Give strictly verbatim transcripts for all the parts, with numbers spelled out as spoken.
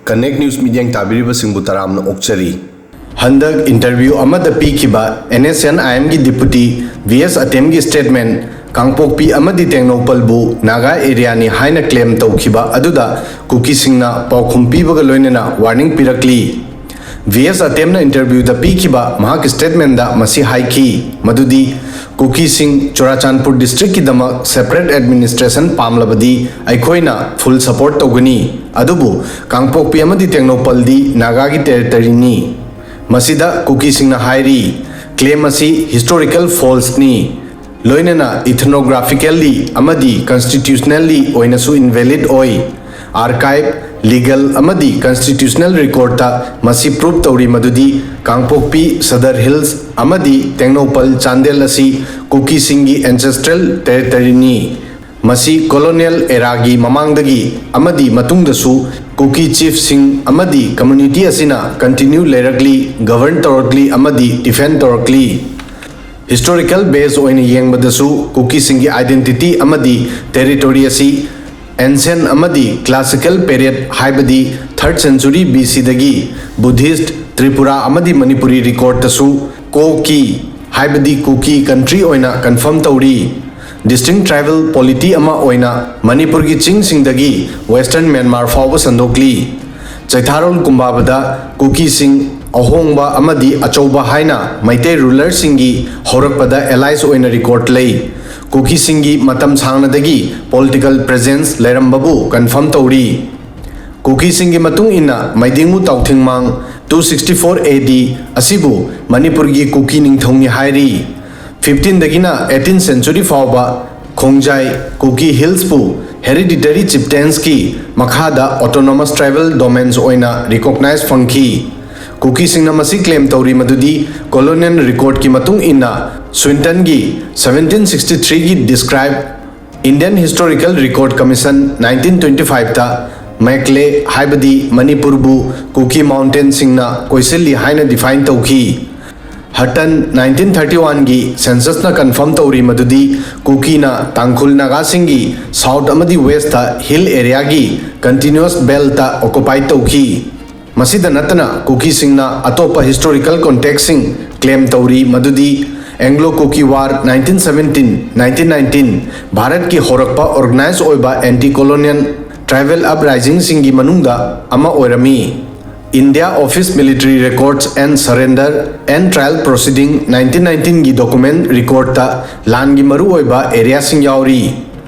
Connect News ꯃꯤꯠꯌꯦꯡ ꯇꯥꯕꯤꯔꯤꯕꯁꯤꯡꯕꯨ ꯇꯔꯥꯝꯅ ꯑꯣꯛꯆꯔꯤ꯫ ꯍꯟꯗꯛ ꯏꯟꯇꯔꯚ꯭ꯌꯨ ꯑꯃꯗ ꯄꯤꯈꯤꯕ NSCN-IM-ꯒꯤ ꯗꯤꯄꯨꯇꯤ V S ꯑꯇꯦꯝꯒꯤ ꯁ꯭ꯇꯦꯠꯃꯦꯟ, ꯀꯥꯡꯄꯣꯛꯄꯤ ꯑꯃꯗꯤ ꯇꯦꯡꯅꯧꯄꯜꯕꯨ ꯅꯥꯒꯥ ꯑꯦꯔꯤꯌꯥꯅꯤ ꯍꯥꯏꯅ ꯀ꯭ꯂꯦꯝ ꯇꯧꯈꯤꯕ ꯑꯗꯨꯗ ꯀꯨꯀꯤꯁꯤꯡꯅ ꯄꯥꯎꯈꯨꯝ ꯄꯤꯕꯒ ꯂꯣꯏꯅꯅ ꯋꯥꯔꯅꯤꯡ ꯄꯤꯔꯛꯂꯤ꯫ V S ꯑꯇꯦꯝꯅ ꯏꯟꯇꯔꯚ꯭ꯌꯨꯗ ꯄꯤꯈꯤꯕ ꯃꯍꯥꯛꯀꯤ ꯁ꯭ꯇꯦꯠꯃꯦꯟꯗ ꯃꯁꯤ ꯍꯥꯏꯈꯤ ꯃꯗꯨꯗꯤ ꯀꯨꯀꯤꯁꯤꯡ ꯆꯨꯔꯥꯆꯥꯟꯄꯨꯔ ꯗꯤꯁꯇ꯭ꯔꯤꯛꯀꯤꯗꯃꯛ ꯁꯦꯄꯔꯦꯠ ꯑꯦꯗꯃꯤꯅꯤꯁꯇ꯭ꯔꯦꯁꯟ ꯄꯥꯝꯂꯕꯗꯤ ꯑꯩꯈꯣꯏꯅ ꯐꯨꯜ ꯁꯄꯣꯔꯠ ꯇꯧꯒꯅꯤ, ꯑꯗꯨꯕꯨ ꯀꯥꯡꯄꯣꯛꯄꯤ ꯑꯃꯗꯤ ꯇꯦꯡꯅꯧꯄꯜꯗꯤ ꯅꯥꯒꯥꯒꯤ ꯇꯦꯔꯤꯇꯔꯤꯅꯤ꯫ ꯃꯁꯤꯗ ꯀꯨꯀꯤꯁꯤꯡꯅ ꯍꯥꯏꯔꯤ, ꯀ꯭ꯂꯦꯝ ꯑꯁꯤ ꯍꯤꯁꯇꯣꯔꯤꯀꯦꯜ ꯐꯣꯜꯁꯅꯤ, ꯂꯣꯏꯅꯅ ꯏꯊꯅꯣꯒ꯭ꯔꯥꯐꯤꯀꯦꯜꯂꯤ ꯑꯃꯗꯤ ꯀꯟꯁꯇꯤꯇ꯭ꯌꯨꯁꯅꯦꯜꯂꯤ ꯑꯣꯏꯅꯁꯨ ꯏꯟꯚꯦꯂꯤꯗ ꯑꯣꯏ꯫ ꯑꯥꯔꯀꯥꯏꯚ, ꯂꯤꯒꯦꯜ ꯑꯃꯗꯤ ꯀꯟꯁꯇꯤꯇ꯭ꯌꯨꯁꯅꯦꯜ ꯔꯦꯀꯣꯔꯗꯇ ꯃꯁꯤ ꯄ꯭ꯔꯨꯚ ꯇꯧꯔꯤ ꯃꯗꯨꯗꯤ ꯀꯥꯡꯄꯣꯛꯄꯤ, ꯁꯗꯔ ꯍꯤꯜꯁ ꯑꯃꯗꯤ ꯇꯦꯡꯅꯧꯄꯜ, ꯆꯥꯟꯗꯦꯜ ꯑꯁꯤ ꯀꯨꯀꯤꯁꯤꯡꯒꯤ ꯑꯦꯟꯁꯦꯁꯇ꯭ꯔꯦꯜ ꯇꯦꯔꯤꯇꯔꯤꯅꯤ꯫ ꯃꯁꯤ ꯀꯣꯂꯣꯅꯤꯌꯦꯜ ꯑꯦꯔꯥꯒꯤ ꯃꯃꯥꯡꯗꯒꯤ ꯑꯃꯗꯤ ꯃꯇꯨꯡꯗꯁꯨ ꯀꯨꯀꯤ ꯆꯤꯐꯁꯤꯡ ꯑꯃꯗꯤ ꯀꯝꯃ꯭ꯌꯨꯅꯤꯇꯤ ꯑꯁꯤꯅ ꯀꯟꯇꯤꯅ꯭ꯌꯨ ꯂꯩꯔꯛꯂꯤ, ꯒꯚꯔꯟ ꯇꯧꯔꯛꯂꯤ ꯑꯃꯗꯤ ꯗꯤꯐꯦꯟ ꯇꯧꯔꯛꯂꯤ꯫ ꯍꯤꯁꯇꯣꯔꯤꯀꯦꯜ ꯕꯦꯖ ꯑꯣꯏꯅ ꯌꯦꯡꯕꯗꯁꯨ ꯀꯨꯀꯤꯁꯤꯡꯒꯤ ꯑꯥꯏꯗꯦꯟꯇꯤꯇꯤ ꯑꯃꯗꯤ ꯇꯦꯔꯤꯇꯣꯔꯤ ꯑꯁꯤ ꯑꯦꯟꯁꯦꯟ ꯑꯃꯗꯤ ꯀ꯭ꯂꯥꯁꯤꯀꯦꯜ ꯄꯦꯔꯤꯌꯗ, ꯍꯥꯏꯕꯗꯤ ꯊꯔꯗ ꯁꯦꯟꯆꯨꯔꯤ B C ꯗꯒꯤ ꯕꯨꯙꯤꯁ꯭ꯠ, ꯇ꯭ꯔꯤꯄꯨꯔꯥ ꯑꯃꯗꯤ ꯃꯅꯤꯄꯨꯔꯤ ꯔꯦꯀꯣꯔꯗꯇꯁꯨ ꯀꯣꯀꯤ, ꯍꯥꯏꯕꯗꯤ ꯀꯨꯀꯤ ꯀꯟꯇ꯭ꯔꯤ ꯑꯣꯏꯅ ꯀꯟꯐꯔꯝ ꯇꯧꯔꯤ꯫ ꯗꯤꯁꯇꯤꯡ ꯇ꯭ꯔꯥꯏꯕꯦꯜ ꯄꯣꯂꯤꯇꯤ ꯑꯃ ꯑꯣꯏꯅ ꯃꯅꯤꯄꯨꯔꯒꯤ ꯆꯤꯡꯁꯤꯡꯗꯒꯤ ꯋꯦꯁꯇꯔꯟ ꯃ꯭ꯌꯥꯟꯃꯥꯔ ꯐꯥꯎꯕ ꯁꯟꯗꯣꯛꯂꯤ꯫ ꯆꯩꯊꯥꯔꯣꯜ ꯀꯨꯝꯕꯥꯕꯗ ꯀꯨꯀꯤꯁꯤꯡ ꯑꯍꯣꯡꯕ ꯑꯃꯗꯤ ꯑꯆꯧꯕ ꯍꯥꯏꯅ ꯃꯩꯇꯩ ꯔꯨꯂꯔꯁꯤꯡꯒꯤ ꯍꯧꯔꯛꯄꯗ ꯑꯦꯂꯥꯏꯁ ꯑꯣꯏꯅ ꯔꯦꯀꯣꯔꯗ ꯂꯩ꯫ ꯀꯨꯀꯤꯁꯤꯡꯒꯤ ꯃꯇꯝ ꯁꯥꯡꯅꯗꯒꯤ ꯄꯣꯂꯤꯇꯤꯀꯦꯜ ꯄ꯭ꯔꯦꯖꯦꯟꯁ ꯂꯩꯔꯝꯕꯕꯨ ꯀꯟꯐꯔꯝ ꯇꯧꯔꯤ꯫ ꯀꯨꯀꯤꯁꯤꯡꯒꯤ ꯃꯇꯨꯡ ꯏꯟꯅ ꯃꯩꯗꯤꯡꯉꯨ ꯇꯥꯎꯊꯤꯡꯃꯥꯡ two sixty four A D ꯑꯁꯤꯕꯨ ꯃꯅꯤꯄꯨꯔꯒꯤ ꯀꯨꯀꯤ ꯅꯤꯡꯊꯧꯅꯤ ꯍꯥꯏꯔꯤ꯫ Fifteenꯗꯒꯤꯅ eighteenth century ꯐꯥꯎꯕ ꯈꯣꯡꯖꯥꯏ ꯀꯨꯀꯤ ꯍꯤꯜꯁꯄꯨ ꯍꯦꯔꯤꯗꯤꯇꯔꯤ ꯆꯤꯞꯇꯦꯟꯁꯀꯤ ꯃꯈꯥꯗ ꯑꯣꯇꯣꯅꯣꯃꯁ ꯇ꯭ꯔꯥꯏꯕꯦꯜ ꯗꯣꯃꯦꯟꯁ ꯑꯣꯏꯅ ꯔꯤꯀꯣꯛꯅꯥꯏꯖ ꯐꯪꯈꯤ꯫ ꯀꯨꯀꯤꯁꯤꯡꯅ ꯃꯁꯤ ꯀ꯭ꯂꯦꯝ ꯇꯧꯔꯤ ꯃꯗꯨꯗꯤ ꯀꯣꯂꯣꯅꯤꯌꯦꯜ ꯔꯦꯀꯣꯔꯗꯀꯤ ꯃꯇꯨꯡ ꯏꯟꯅ ꯁ꯭ꯋꯤꯟꯇꯟꯒꯤ seventeen sixty threeꯒꯤ ꯗꯤꯁꯀ꯭ꯔꯥꯏꯕ Indian Historical Record Commission nineteen twenty fiveꯇ ꯃꯦꯛꯂꯦ, ꯍꯥꯏꯕꯗꯤ ꯃꯅꯤꯄꯨꯔꯕꯨ ꯀꯨꯀꯤ ꯃꯥꯎꯟꯇꯦꯟꯁꯤꯡꯅ ꯀꯣꯏꯁꯤꯜꯂꯤ ꯍꯥꯏꯅ ꯗꯤꯐꯥꯏꯟ ꯇꯧꯈꯤ꯫ ꯍꯇꯟ ꯅꯥꯏꯟꯇꯤꯟ ꯊꯥꯔꯇꯤ ꯋꯥꯟꯒꯤ ꯁꯦꯟꯁꯁꯅ ꯀꯟꯐꯥꯔꯝ ꯇꯧꯔꯤ ꯃꯗꯨꯗꯤ ꯀꯨꯀꯤꯅ ꯇꯥꯡꯈꯨꯜ ꯅꯥꯒꯥꯁꯤꯡꯒꯤ ꯁꯥꯎꯠ ꯑꯃꯗꯤ ꯋꯦꯁꯇ ꯍꯤꯜ ꯑꯦꯔꯤꯌꯥꯒꯤ ꯀꯟꯇꯤꯅ꯭ꯌꯨꯁ ꯕꯦꯜꯠꯇ ꯑꯣꯀꯨꯄꯥꯏ ꯇꯧꯈꯤ꯫ ꯃꯁꯤꯗ ꯅꯠꯇꯅ ꯀꯨꯀꯤꯁꯤꯡꯅ ꯑꯇꯣꯞꯄ ꯍꯤꯁꯇꯣꯔꯤꯀꯦꯜ ꯀꯣꯟꯇꯦꯛꯁꯁꯤꯡ ꯀ꯭ꯂꯦꯝ ꯇꯧꯔꯤ, ꯃꯗꯨꯗꯤ Anglo Kuki war nineteen seventeen nineteen nineteen ꯚꯥꯔꯠꯀꯤ ꯍꯧꯔꯛꯄ ꯑꯣꯔꯒꯅꯥꯏꯖ ꯑꯣꯏꯕ ꯑꯦꯟꯇꯤ ꯀꯣꯂꯣꯅꯤꯌꯦꯜ ꯇ꯭ꯔꯥꯏꯕꯦꯜ ꯑꯞꯔꯥꯏꯖꯤꯡꯁꯤꯡꯒꯤ ꯃꯅꯨꯡꯗ ꯑꯃ ꯑꯣꯏꯔꯝꯃꯤ꯫ India Office Military Records and Surrender and Trial Proceeding nineteen ꯅꯥꯏꯟꯇꯤꯟꯒꯤ ꯗꯣꯀꯨꯃꯦꯟ ꯔꯦꯀꯣꯔꯗꯇ ꯂꯥꯟꯒꯤ ꯃꯔꯨꯑꯣꯏꯕ ꯑꯦꯔꯤꯌꯥꯁꯤꯡ ꯌꯥꯎꯔꯤ꯫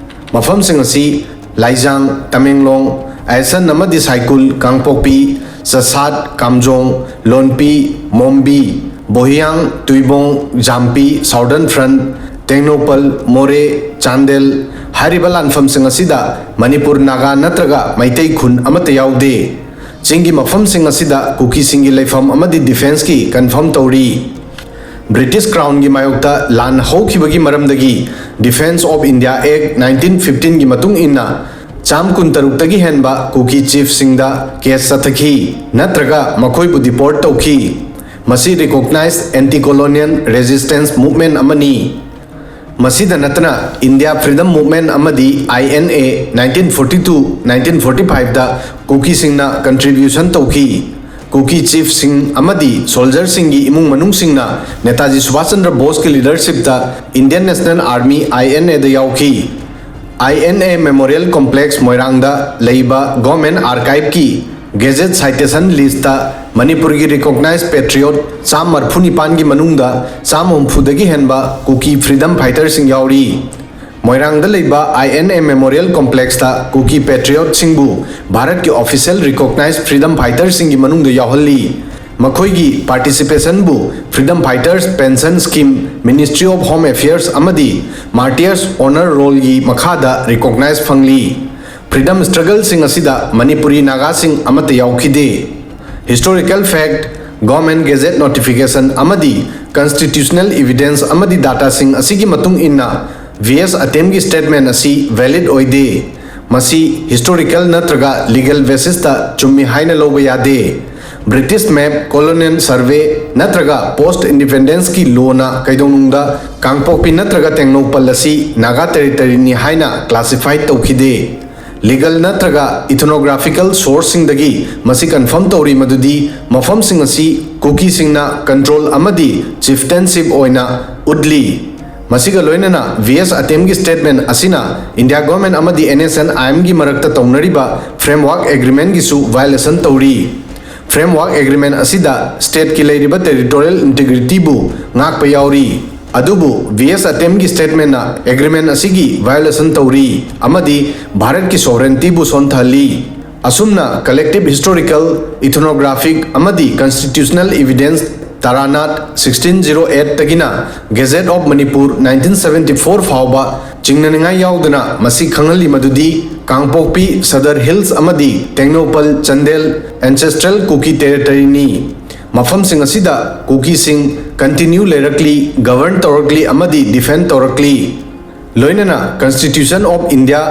ꯃꯐꯝꯁꯤꯡ ꯑꯁꯤ ꯂꯥꯏꯖꯥꯡ, ꯇꯃꯦꯡꯂꯣꯡ, ꯑꯥꯏꯁꯟ ꯑꯃꯗꯤ ꯁꯥꯏꯀꯨꯜ, ꯀꯥꯡꯄꯣꯛꯄꯤ, ꯆꯁꯥꯠ, ꯀꯥꯝꯖꯣꯡ, ꯂꯣꯟꯄꯤ, ꯃꯣꯝꯕꯤ, ꯕꯣꯍꯤꯌꯥꯡ, ꯇꯨꯏꯕꯣꯡ, ꯖꯥꯝꯄꯤ, ꯁꯥꯎꯗꯔꯟ ꯐ꯭ꯔꯟꯠ, ꯇꯦꯡꯅꯧꯄꯜ, ꯃꯣꯔꯦ, ꯆꯥꯟꯗꯦꯜ ꯍꯥꯏꯔꯤꯕ ꯂꯥꯟꯐꯝꯁꯤꯡ ꯑꯁꯤꯗ ꯃꯅꯤꯄꯨꯔ ꯅꯥꯒꯥ ꯅꯠꯇ꯭ꯔꯒ ꯃꯩꯇꯩ ꯈꯨꯟ ꯑꯃꯠꯇ ꯌꯥꯎꯗꯦ꯫ ꯆꯤꯡꯒꯤ ꯃꯐꯝꯁꯤꯡ ꯑꯁꯤꯗ ꯀꯨꯀꯤꯁꯤꯡꯒꯤ ꯂꯩꯐꯝ ꯑꯃꯗꯤ ꯗꯤꯐꯦꯟꯁꯀꯤ ꯀꯟꯐꯥꯔꯝ ꯇꯧꯔꯤ꯫ ꯕ꯭ꯔꯤꯇꯤꯁ ꯀ꯭ꯔꯥꯎꯟꯒꯤ ꯃꯥꯌꯣꯛꯇ ꯂꯥꯟ ꯍꯧꯈꯤꯕꯒꯤ ꯃꯔꯝꯗꯒꯤ Defence of India Act nineteen ꯐꯤꯐꯇꯤꯟꯒꯤ ꯃꯇꯨꯡ ꯏꯟꯅ ꯆꯥꯝ ꯀꯨꯟꯇꯔꯨꯛꯇꯒꯤ ꯍꯦꯟꯕ ꯀꯨꯀꯤ ꯆꯤꯐꯁꯤꯡꯗ ꯀꯦꯁ ꯆꯠꯊꯈꯤ ꯅꯠꯇ꯭ꯔꯒ ꯃꯈꯣꯏꯕꯨ ꯗꯤꯄꯣꯔꯠ ꯇꯧꯈꯤ꯫ ꯃꯁꯤ recognise anti colonial resistance movement ꯑꯃꯅꯤ꯫ ꯃꯁꯤꯗ ꯅꯠꯇꯅ ꯏꯟꯗꯤꯌꯥ ꯐ꯭ꯔꯤꯗꯝ ꯃꯨꯚꯃꯦꯟꯠ ꯑꯃꯗꯤ I N A nineteen forty two nineteen forty ꯐꯥꯏꯚꯇ ꯀꯨꯀꯤꯁꯤꯡꯅ ꯀꯟꯇ꯭ꯔꯤꯕ꯭ꯌꯨꯁꯟ ꯇꯧꯈꯤ꯫ ꯀꯨꯀꯤ ꯆꯤꯐꯁꯤꯡ ꯑꯃꯗꯤ ꯁꯣꯜꯖꯔꯁꯤꯡꯒꯤ ꯏꯃꯨꯡ ꯃꯅꯨꯡꯁꯤꯡꯅ ꯅꯦꯇꯥꯖꯤ ꯁꯨꯚꯥꯁ ꯆꯟꯗ꯭ꯔ ꯕꯣꯁꯀꯤ ꯂꯤꯗꯔꯁꯤꯞꯇ Indian national army, I N ꯑꯦꯗ ꯌꯥꯎꯈꯤ꯫ I N A memorial complex ꯃꯣꯏꯔꯥꯡꯗ ꯂꯩꯕ ꯒꯣꯔꯃꯦꯟꯠ ꯑꯥꯔꯀꯥꯏꯚꯀꯤ ꯒꯦꯖꯦꯠ ꯁꯥꯏꯇꯦꯁꯟ ꯂꯤꯁꯇ ꯃꯅꯤꯄꯨꯔꯒꯤ ꯔꯤꯀꯣꯛꯅꯥꯏꯖ ꯄꯦꯇ꯭ꯔꯤꯌꯣꯠ ꯆꯥꯝ ꯃꯔꯤꯐꯨ ꯅꯤꯄꯥꯟꯒꯤ ꯃꯅꯨꯡꯗ ꯆꯥꯝ ꯍꯨꯝꯐꯨꯗꯒꯤ ꯍꯦꯟꯕ ꯀꯨꯀꯤ ꯐ꯭ꯔꯤꯗꯝ ꯐꯥꯏꯇꯔꯁꯤꯡ ꯌꯥꯎꯔꯤ꯫ ꯃꯣꯏꯔꯥꯡꯗ ꯂꯩꯕ ꯑꯥꯏ ꯑꯦꯟ ꯑꯦ ꯃꯦꯃꯣꯔꯤꯌꯦꯜ ꯀꯣꯝꯄ꯭ꯂꯦꯛꯁꯇ ꯀꯨꯀꯤ ꯄꯦꯇ꯭ꯔꯤꯌꯣꯠꯁꯤꯡꯕꯨ ꯚꯥꯔꯠꯀꯤ ꯑꯣꯐꯤꯁꯤꯌꯦꯜ ꯔꯤꯀꯣꯛꯅꯥꯏꯖ ꯐ꯭ꯔꯤꯗꯝ ꯐꯥꯏꯇꯔꯁꯤꯡꯒꯤ ꯃꯅꯨꯡꯗ ꯌꯥꯎꯍꯜꯂꯤ꯫ ꯃꯈꯣꯏꯒꯤ ꯄꯥꯔꯇꯤꯁꯤꯄꯦꯁꯟꯕꯨ Freedom Fighters Pension Scheme, Ministry of Home Affairs ꯑꯃꯗꯤ Martyrs Honour Rollꯒꯤ ꯃꯈꯥꯗ ꯔꯤꯀꯣꯛꯅꯥꯏꯖ ꯐꯪꯂꯤ꯫ ꯐ꯭ꯔꯤꯗꯝ ꯁ꯭ꯇ꯭ꯔꯒꯜꯁꯤꯡ ꯑꯁꯤꯗ ꯃꯅꯤꯄꯨꯔꯤ ꯅꯥꯒꯥꯁꯤꯡ ꯑꯃꯠꯇ ꯌꯥꯎꯈꯤꯗꯦ꯫ ꯍꯤꯁꯇꯣꯔꯤꯀꯦꯜ ꯐꯦꯛꯠ, ꯒꯣꯔꯃꯦꯟꯠ ꯒꯦꯖꯦꯠ ꯅꯣꯇꯤꯐꯤꯀꯦꯁꯟ ꯑꯃꯗꯤ ꯀꯟꯁꯇꯤꯇ꯭ꯌꯨꯁꯅꯦꯜ ꯏꯚꯤꯗꯦꯟꯁ ꯑꯃꯗꯤ ꯗꯥꯇꯥꯁꯤꯡ ꯑꯁꯤꯒꯤ ꯃꯇꯨꯡ ꯏꯟꯅ, ꯚꯤ ꯑꯦꯁ ꯑꯇꯦꯝꯒꯤ ꯁ꯭ꯇꯦꯠꯃꯦꯟꯠ ꯑꯁꯤ ꯚꯦꯂꯤꯗ ꯑꯣꯏꯗꯦ꯫ ꯃꯁꯤ ꯍꯤꯁꯇꯣꯔꯤꯀꯦꯜ ꯅꯠꯇ꯭ꯔꯒ ꯂꯤꯒꯦꯜ ꯕꯦꯁꯤꯁꯇ ꯆꯨꯝꯃꯤ ꯍꯥꯏꯅ ꯂꯧꯕ ꯌꯥꯗꯦ꯫ British map, colonial survey ꯅꯠꯇ꯭ꯔꯒ post independenceꯀꯤ lawꯅ ꯀꯩꯗꯧꯅꯨꯡꯗ ꯀꯥꯡꯄꯣꯛꯄꯤ ꯅꯠꯇ꯭ꯔꯒ ꯇꯦꯡꯅꯧꯄꯜ ꯑꯁꯤ Naga territoryꯅꯤ ꯍꯥꯏꯅ classify ꯇꯧꯈꯤꯗꯦ꯫ Legal ꯅꯠꯇ꯭ꯔꯒ ethnographical sourceꯁꯤꯡꯗꯒꯤ ꯃꯁꯤ confirm ꯇꯧꯔꯤ ꯃꯗꯨꯗꯤ ꯃꯐꯝꯁꯤꯡ ꯑꯁꯤ ꯀꯨꯀꯤꯁꯤꯡꯅ control ꯑꯃꯗꯤ chieftainship ꯑꯣꯏꯅ ꯎꯠꯂꯤ꯫ ꯃꯁꯤꯒ ꯂꯣꯏꯅꯅ ꯚꯤ ꯑꯦꯁ ꯑꯇꯦꯝꯒꯤ statement ꯑꯁꯤꯅ India government ꯑꯃꯗꯤ ꯑꯦꯟ ꯑꯦꯁ ꯑꯦꯟ ꯑꯥꯏ ꯑꯦꯝꯒꯤ ꯃꯔꯛꯇ ꯇꯧꯅꯔꯤꯕ framework agreementꯒꯤꯁꯨ violation ꯇꯧꯔꯤ꯫ Framework agreement ꯑꯁꯤꯗ stateꯀꯤ ꯂꯩꯔꯤꯕ territorial integrityꯕꯨ ꯉꯥꯛꯄ ꯌꯥꯎꯔꯤ꯫ ꯑꯗꯨꯕꯨ ꯚꯤ ꯑꯦꯁ ꯑꯇꯦꯝꯒꯤ statementꯅ agreement ꯑꯁꯤꯒꯤ violation ꯇꯧꯔꯤ ꯑꯃꯗꯤ ꯚꯥꯔꯠꯀꯤ sovereigntyꯕꯨ ꯁꯣꯟꯊꯍꯜꯂꯤ꯫ ꯑꯁꯨꯝꯅ collective historical, ethnographic ꯑꯃꯗꯤ constitutional evidence ꯇꯔꯥꯅꯥꯠ sixteen zero eight ꯇꯒꯤꯅ Gazette of Manipur nineteen seventy four ꯐꯥꯎꯕ ꯆꯤꯡꯅꯅꯤꯡꯉꯥꯏ ꯌꯥꯎꯗꯅ ꯃꯁꯤ ꯈꯪꯍꯜꯂꯤ ꯃꯗꯨꯗꯤ ꯀꯥꯡꯄꯣꯛꯄꯤ, Sadar Hills ꯑꯃꯗꯤ ꯇꯦꯡꯅꯧꯄꯜ, Chandel ancestral Kuki territoryꯅꯤ꯫ ꯃꯐꯝꯁꯤꯡ ꯑꯁꯤꯗ ꯀꯨꯀꯤꯁꯤꯡ continue ꯂꯩꯔꯛꯂꯤ, govern ꯇꯧꯔꯛꯂꯤ ꯑꯃꯗꯤ defend ꯇꯧꯔꯛꯂꯤ꯫ ꯂꯣꯏꯅꯅ Constitution of India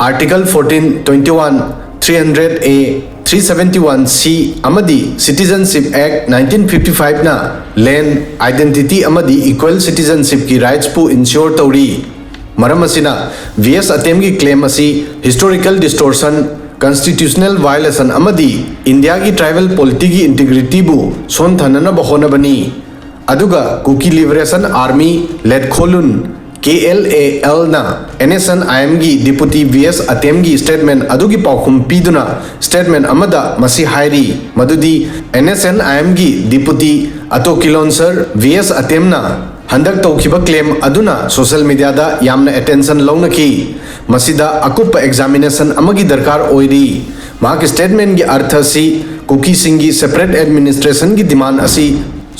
Article fourteen, twenty one, three hundred A, three seventy one C ꯑꯃꯗꯤ Citizenship Act nineteen fifty fiveꯅ land, identity ꯑꯃꯗꯤ equal citizenshipꯀꯤ rightsꯄꯨ ensure ꯇꯧꯔꯤ꯫ ꯃꯔꯝ ꯑꯁꯤꯅ ꯚꯤ ꯑꯦꯁ ꯑꯇꯦꯝꯒꯤ claim ꯑꯁꯤ historical distortion, constitutional violation ꯑꯃꯗꯤ ꯏꯟꯗꯤꯌꯥꯒꯤ tribal polityꯒꯤ integrityꯕꯨ ꯁꯣꯟꯊꯅꯅꯕ ꯍꯣꯠꯅꯕꯅꯤ꯫ ꯑꯗꯨꯒ Kuki Liberation Army, Letkholun, K L A ꯑꯦꯜꯅ ꯑꯦꯟ ꯑꯦꯁ ꯑꯦꯟ ꯑꯥꯏ ꯑꯦꯝꯒꯤ deputy ꯚꯤ ꯑꯦꯁ ꯑꯇꯦꯝꯒꯤ statement ꯑꯗꯨꯒꯤ ꯄꯥꯎꯈꯨꯝ ꯄꯤꯗꯨꯅ statement ꯑꯃꯗ ꯃꯁꯤ ꯍꯥꯏꯔꯤ ꯃꯗꯨꯗꯤ ꯑꯦꯟ ꯑꯦꯁ ꯑꯦꯟ ꯑꯥꯏ ꯑꯦꯝꯒꯤ deputy ꯑꯇꯣ ꯀꯤꯂꯣꯟꯁꯔ ꯚꯤ ꯑꯦꯁ ꯑꯇꯦꯝꯅ ꯍꯟꯗꯛ ꯇꯧꯈꯤꯕ claim ꯑꯗꯨꯅ social mediaꯗ ꯌꯥꯝꯅ attention ꯂꯧꯅꯈꯤ꯫ ꯃꯁꯤꯗ ꯑꯀꯨꯞꯄ examination ꯑꯃꯒꯤ ꯗꯔꯀꯥꯔ ꯑꯣꯏꯔꯤ꯫ ꯃꯍꯥꯛꯀꯤ statementꯀꯤ ꯑꯔꯊ ꯑꯁꯤ ꯀꯨꯀꯤꯁꯤꯡꯒꯤ separate administrationꯒꯤ demand ꯑꯁꯤ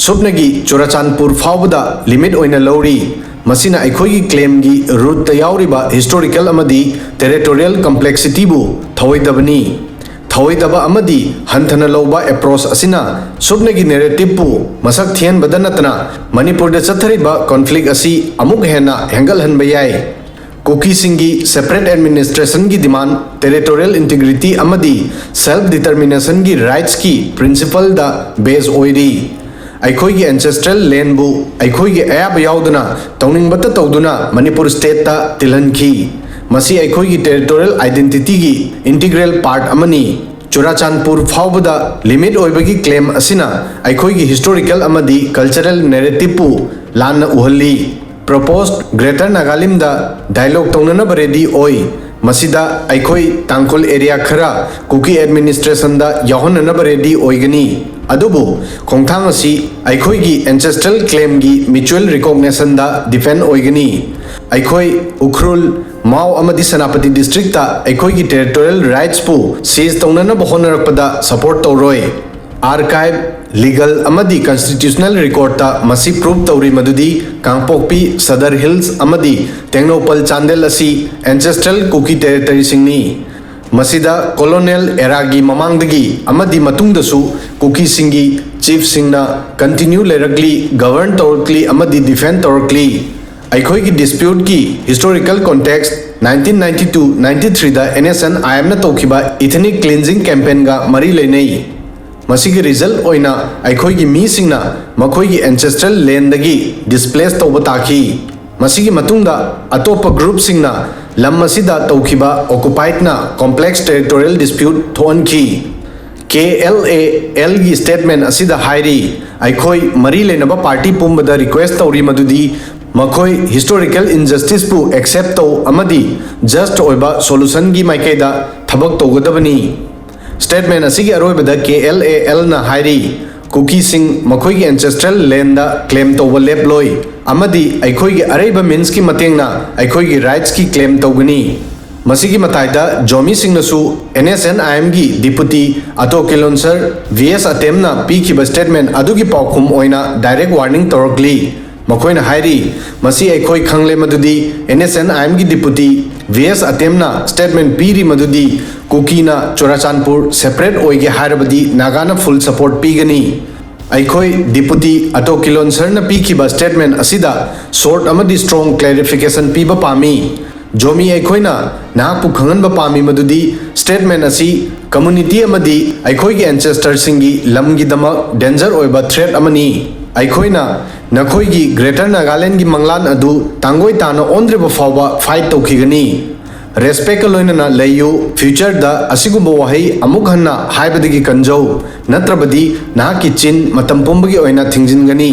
ꯁꯨꯞꯅꯒꯤ ꯆꯨꯔꯆꯥꯟꯄꯨꯔ ꯐꯥꯎꯕꯗ limit ꯑꯣꯏꯅ ꯂꯧꯔꯤ꯫ ꯃꯁꯤꯅ ꯑꯩꯈꯣꯏꯒꯤ claimꯒꯤ rootꯇ ꯌꯥꯎꯔꯤꯕ historical ꯑꯃꯗꯤ territorial complexityꯕꯨ ꯊꯧꯑꯣꯏꯗꯕꯅꯤ꯫ ꯊꯧꯑꯣꯏꯗꯕ ꯑꯃꯗꯤ ꯍꯟꯊꯅ ꯂꯧꯕ approach ꯑꯁꯤꯅ ꯁꯨꯞꯅꯒꯤ narrativeꯄꯨ ꯃꯁꯛ ꯊꯤꯍꯟꯕꯗ ꯅꯠꯇꯅ ꯃꯅꯤꯄꯨꯔꯗ ꯆꯠꯊꯔꯤꯕ conflict ꯑꯁꯤ ꯑꯃꯨꯛ ꯍꯦꯟꯅ ꯍꯦꯟꯒꯠꯍꯟꯕ ꯌꯥꯏ꯫ ꯀꯨꯀꯤꯁꯤꯡꯒꯤ separate administrationꯒꯤ demand, territorial integrity ꯑꯃꯗꯤ self determinationꯒꯤ rightsꯀꯤ principleꯗ base ꯑꯣꯏꯔꯤ꯫ ꯑꯩꯈꯣꯏꯒꯤ ancestral landꯕꯨ ꯑꯩꯈꯣꯏꯒꯤ ꯑꯌꯥꯕ ꯌꯥꯎꯗꯅ ꯇꯧꯅꯤꯡꯕꯇ ꯇꯧꯗꯨꯅ ꯃꯅꯤꯄꯨꯔ stateꯇ ꯇꯤꯜꯍꯟꯈꯤ꯫ ꯃꯁꯤ ꯑꯩꯈꯣꯏꯒꯤ territorial identityꯒꯤ integral part ꯑꯃꯅꯤ꯫ ꯆꯨꯔꯥꯆꯥꯟꯄꯨꯔ ꯐꯥꯎꯕꯗ limit ꯑꯣꯏꯕꯒꯤ claim ꯑꯁꯤꯅ ꯑꯩꯈꯣꯏꯒꯤ historical ꯑꯃꯗꯤ cultural narrativeꯄꯨ ꯂꯥꯟꯅ ꯎꯍꯜꯂꯤ꯫ Proposed Greater Nagalimꯗ dialogue ꯇꯧꯅꯅꯕ ready ꯑꯣꯏ꯫ ꯃꯁꯤꯗ ꯑꯩꯈꯣꯏ ꯇꯥꯡꯈꯨꯜ area ꯈꯔ ꯀꯨꯀꯤ administrationꯗ ꯌꯥꯎꯍꯟꯅꯅꯕ ready ꯑꯣꯏꯒꯅꯤ꯫ ꯑꯗꯨꯕꯨ ꯈꯣꯡꯊꯥꯡ ꯑꯁꯤ ꯑꯩꯈꯣꯏꯒꯤ ancestral claimꯒꯤ mutual recognitionꯗ depend ꯑꯣꯏꯒꯅꯤ꯫ ꯑꯩꯈꯣꯏ ꯎꯈ꯭ꯔꯨꯜ, ꯃꯥꯎ ꯑꯃꯗꯤ ꯁꯦꯅꯥꯄꯇꯤ districtꯇ ꯑꯩꯈꯣꯏꯒꯤ territorial rightsꯄꯨ seize ꯇꯧꯅꯅꯕ ꯍꯣꯠꯅꯔꯛꯄꯗ support ꯇꯧꯔꯣꯏ꯫ Archive, legal ꯑꯃꯗꯤ constitutional recordꯇ ꯃꯁꯤ prove ꯇꯧꯔꯤ ꯃꯗꯨꯗꯤ ꯀꯥꯡꯄꯣꯛꯄꯤ, Sadar Hills ꯑꯃꯗꯤ ꯇꯦꯡꯅꯧꯄꯜ ꯆꯥꯟꯗꯦꯜ ꯑꯁꯤ ancestral ꯀꯨꯀꯤ territoryꯁꯤꯡꯅꯤ꯫ ꯃꯁꯤꯗ colonial eraꯒꯤ ꯃꯃꯥꯡꯗꯒꯤ ꯑꯃꯗꯤ ꯃꯇꯨꯡꯗꯁꯨ ꯀꯨꯀꯤꯁꯤꯡꯒꯤ chiefꯁꯤꯡꯅ continue ꯂꯩꯔꯛꯂꯤ, govern ꯇꯧꯔꯛꯂꯤ ꯑꯃꯗꯤ defend ꯇꯧꯔꯛꯂꯤ꯫ ꯑꯩꯈꯣꯏꯒꯤ disputeꯀꯤ historical context, nineteen ninety two ninety threeꯗ NSCN-IMꯅ ꯇꯧꯈꯤꯕ ethnic cleansing campaignꯒ ꯃꯔꯤ ꯂꯩꯅꯩ꯫ ꯃꯁꯤꯒꯤ result ꯑꯣꯏꯅ ꯑꯩꯈꯣꯏꯒꯤ ꯃꯤꯁꯤꯡꯅ ꯃꯈꯣꯏꯒꯤ ancestral landꯗꯒꯤ displace ꯇꯧꯕ ꯇꯥꯈꯤ꯫ ꯃꯁꯤꯒꯤ ꯃꯇꯨꯡꯗ ꯑꯇꯣꯞꯄ groupꯁꯤꯡꯅ ꯂꯝ ꯑꯁꯤꯗ ꯇꯧꯈꯤꯕ occupiedꯅ complex territorial dispute ꯊꯣꯛꯍꯟꯈꯤ꯫ KLALꯒꯤ statement ꯑꯁꯤꯗ ꯍꯥꯏꯔꯤ, ꯑꯩꯈꯣꯏ ꯃꯔꯤ ꯂꯩꯅꯕ party ꯄꯨꯝꯕꯗ request ꯇꯧꯔꯤ ꯃꯗꯨꯗꯤ ꯃꯈꯣꯏ historical injusticeꯄꯨ accept ꯇꯧ ꯑꯃꯗꯤ just ꯑꯣꯏꯕ solutionꯒꯤ ꯃꯥꯏꯀꯩꯗ ꯊꯕꯛ ꯇꯧꯒꯗꯕꯅꯤ꯫ Statement ꯑꯁꯤꯒꯤ ꯑꯔꯣꯏꯕꯗ KLALꯅ ꯍꯥꯏꯔꯤ, ꯀꯨꯀꯤꯁꯤꯡ ꯃꯈꯣꯏꯒꯤ ancestral landꯗ claim ꯇꯧꯕ ꯂꯦꯞꯂꯣꯏ ꯑꯃꯗꯤ ꯑꯩꯈꯣꯏꯒꯤ ꯑꯔꯩꯕ meansꯀꯤ ꯃꯇꯦꯡꯅ ꯑꯩꯈꯣꯏꯒꯤ rightsꯀꯤ claim ꯇꯧꯒꯅꯤ꯫ ꯃꯁꯤꯒꯤ ꯃꯇꯥꯏꯗ ꯖꯣꯃꯤꯁꯤꯡꯅꯁꯨ NSCN-IMꯒꯤ deputy Ato Kilonser V S Atemꯅ ꯄꯤꯈꯤꯕ statement ꯑꯗꯨꯒꯤ ꯄꯥꯎꯈꯨꯝ ꯑꯣꯏꯅ direct warning ꯇꯧꯔꯛꯂꯤ꯫ ꯃꯈꯣꯏꯅ ꯍꯥꯏꯔꯤ, ꯃꯁꯤ ꯑꯩꯈꯣꯏ ꯈꯪꯂꯦ ꯃꯗꯨꯗꯤ NSCN-IMꯒꯤ deputy V S Atemꯅ statement ꯄꯤꯔꯤ ꯃꯗꯨꯗꯤ ꯀꯨꯀꯤꯅ ꯆꯨꯔꯥꯆꯥꯟꯄꯨꯔ separate ꯑꯣꯏꯒꯦ ꯍꯥꯏꯔꯕꯗꯤ ꯅꯥꯒꯥꯅ full support ꯄꯤꯒꯅꯤ꯫ ꯑꯩꯈꯣꯏ deputy Ato Kilonserꯅ ꯄꯤꯈꯤꯕ statement ꯑꯁꯤꯗ short ꯑꯃꯗꯤ strong clarification ꯄꯤꯕ ꯄꯥꯝꯃꯤ꯫ ꯖꯣꯃꯤ, ꯑꯩꯈꯣꯏꯅ ꯅꯍꯥꯛꯄꯨ ꯈꯪꯍꯟꯕ ꯄꯥꯝꯃꯤ ꯃꯗꯨꯗꯤ statement ꯑꯁꯤ community ꯑꯃꯗꯤ ꯑꯩꯈꯣꯏꯒꯤ ancestorꯁꯤꯡꯒꯤ ꯂꯝꯒꯤꯗꯃꯛ danger ꯑꯣꯏꯕ threat ꯑꯃꯅꯤ꯫ ꯑꯩꯈꯣꯏꯅ ꯅꯈꯣꯏꯒꯤ Greater Nagalandꯒꯤ ꯃꯪꯂꯥꯟ ꯑꯗꯨ ꯇꯥꯡꯒꯣꯏ ꯇꯥꯅ ꯑꯣꯟꯗ꯭ꯔꯤꯕ ꯐꯥꯎꯕ fight ꯇꯧꯈꯤꯒꯅꯤ꯫ Respectꯀ ꯂꯣꯏꯅꯅ ꯂꯩꯌꯨ꯫ Futureꯗ ꯑꯁꯤꯒꯨꯝꯕ ꯋꯥꯍꯩ ꯑꯃꯨꯛ ꯍꯟꯅ ꯍꯥꯏꯕꯗꯒꯤ ꯀꯟꯖꯧ, ꯅꯠꯇ꯭ꯔꯕꯗꯤ ꯅꯍꯥꯛꯀꯤ ꯆꯤꯟ ꯃꯇꯝ ꯄꯨꯝꯕꯒꯤ ꯑꯣꯏꯅ ꯊꯤꯡꯖꯤꯟꯒꯅꯤ꯫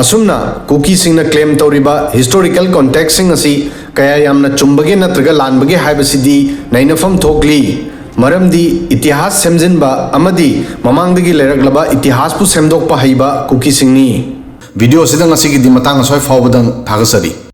ꯑꯁꯨꯝꯅ ꯀꯨꯀꯤꯁꯤꯡꯅ claim ꯇꯧꯔꯤꯕ historical contextꯁꯤꯡ ꯑꯁꯤ ꯀꯌꯥ ꯌꯥꯝꯅ ꯆꯨꯝꯕꯒꯦ ꯅꯠꯇ꯭ꯔꯒ ꯂꯥꯟꯕꯒꯦ ꯍꯥꯏꯕꯁꯤꯗꯤ ꯅꯩꯅꯐꯝ ꯊꯣꯛꯂꯤ, ꯃꯔꯝꯗꯤ ꯏꯇꯤꯍꯥꯁ ꯁꯦꯝꯖꯤꯟꯕ ꯑꯃꯗꯤ ꯃꯃꯥꯡꯗꯒꯤ ꯂꯩꯔꯛꯂꯕ ꯏꯇꯤꯍꯥꯁꯄꯨ ꯁꯦꯝꯗꯣꯛꯄ ꯍꯩꯕ ꯀꯨꯀꯤꯁꯤꯡꯅꯤ꯫ Video ꯑꯁꯤꯗ ꯉꯁꯤꯒꯤꯗꯤ ꯃꯇꯥꯡ ꯑꯁ꯭ꯋꯥꯏ ꯐꯥꯎꯕꯗꯪ ꯊꯥꯒꯠꯆꯔꯤ꯫